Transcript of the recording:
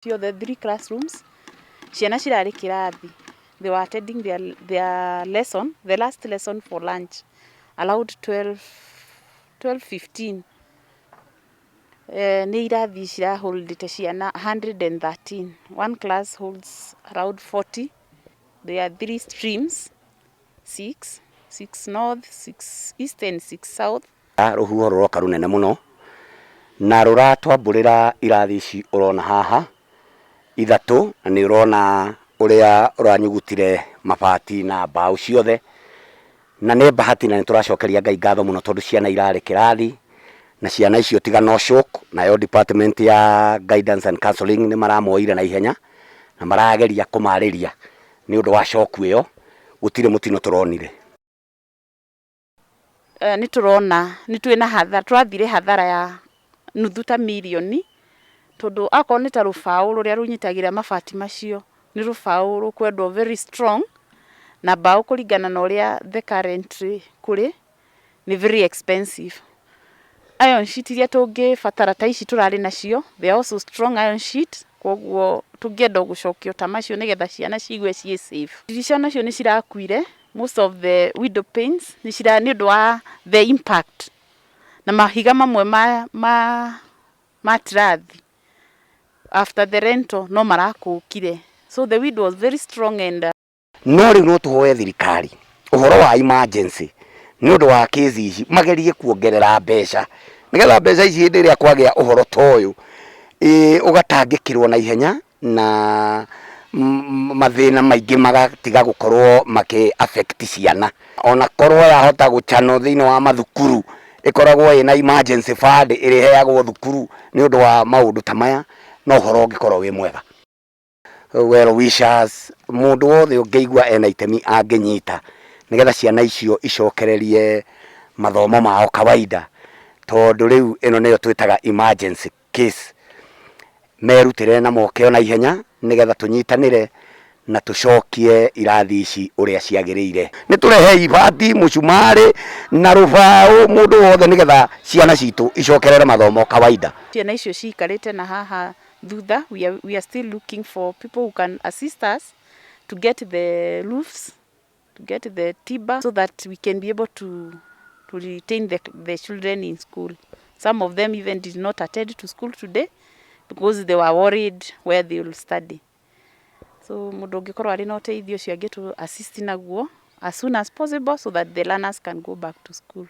Ciothe three classrooms ciana cirarĩ kĩrathi. They were attending their lesson, the last lesson for lunch, around 12, 12:15. Nĩ irathi ciraholdĩte ciana 113. One class holds around 40. There are three streams, six, six north, six east and six south. Rũhuho rũroka rũnene mũno na rũratwambũrĩra irathi ici ũrona haha ithatũ, na nĩ ũrona ũrĩa ũranyugutire mabati na mbaũ ciothe, na nĩ bahati na nĩ tũracokeria Ngai ngatho mũno tondũ ciana irarĩ kĩrathi na ciana icio tiga no shock. Nayo department ya guidance and counseling nĩ maramoire na ihenya na marageria kũmarĩria nĩ ũndũ wa shock ĩyo. Gũtirĩ mũtino tũronire. Nĩ tũrona nĩ twĩna hathara, tũrathire hathara ya nuthu ta mirioni, tondũ akorwo nĩ ta rũbaũ rũrĩa rũnyitagĩrĩra mabati macio, nĩ rũbaũ rũkwendwo very strong, na mbaũ kũringana na ũrĩa the currently kũrĩ nĩ very expensive. Iron sheet iria tũngĩbatara ta ici tũrarĩ nacio, they are also strong iron sheet, koguo tũngĩenda gũcokio ta macio nĩgetha ciana ciigue ciĩ safe. Ndirica nacio nĩ cirakuire, most of the window panes nĩ cira nĩ ũndũ wa the impact, na mahiga mamwe ma tirathi after the rental no marakũkire, so the wind was very strong and No rĩu no tũhoe thirikari ũhoro wa emergency nĩ ũndũ wa kĩsi ici, magerie kuongerera mbeca nĩgetha mbeca ici hĩndĩ ĩrĩa kwagĩa ũhoro ta ũyũ ũgatangĩkĩrwo na ihenya na mathĩna maingĩ magatiga gũkorwo makĩ affect ciana. Ona korwo yahota gũchanwo thĩinĩ wa mathukuru, ĩkoragwo ĩna emergency fund ĩrĩheagwo thukuru nĩ ũndũ wa maũndũ ta maya, no ũhoro ũngĩkorwo wĩ mwega. Well wishers, mũndũ wothe ũngĩigua ena itemi angĩnyita nĩgetha ciana icio icokererie mathomo mao kawaida, tondũ rĩu ĩno nĩyo twĩtaga emergency case, merutĩre na moke ona ihenya nĩgetha tũnyitanĩre na tũcokie irathi ici ũrĩa ciagĩrĩire. Nĩ tũrehe ibati, mũcumarĩ na rũbaũ, mũndũ wothe, nĩgetha ciana citũ icokerere mathomo kawaida. Ciana icio ciikarĩte na haha thutha, we are still looking for people who can assist us to get the roofs, to get the timber, so that we can be able to retain the children in school. Some of them even did not attend to school today because they were worried where they will study. So mũndũ ũngĩkorwo arĩ na ũteithio ũcio angĩtũ assist naguo as soon as possible so that the learners can go back to school.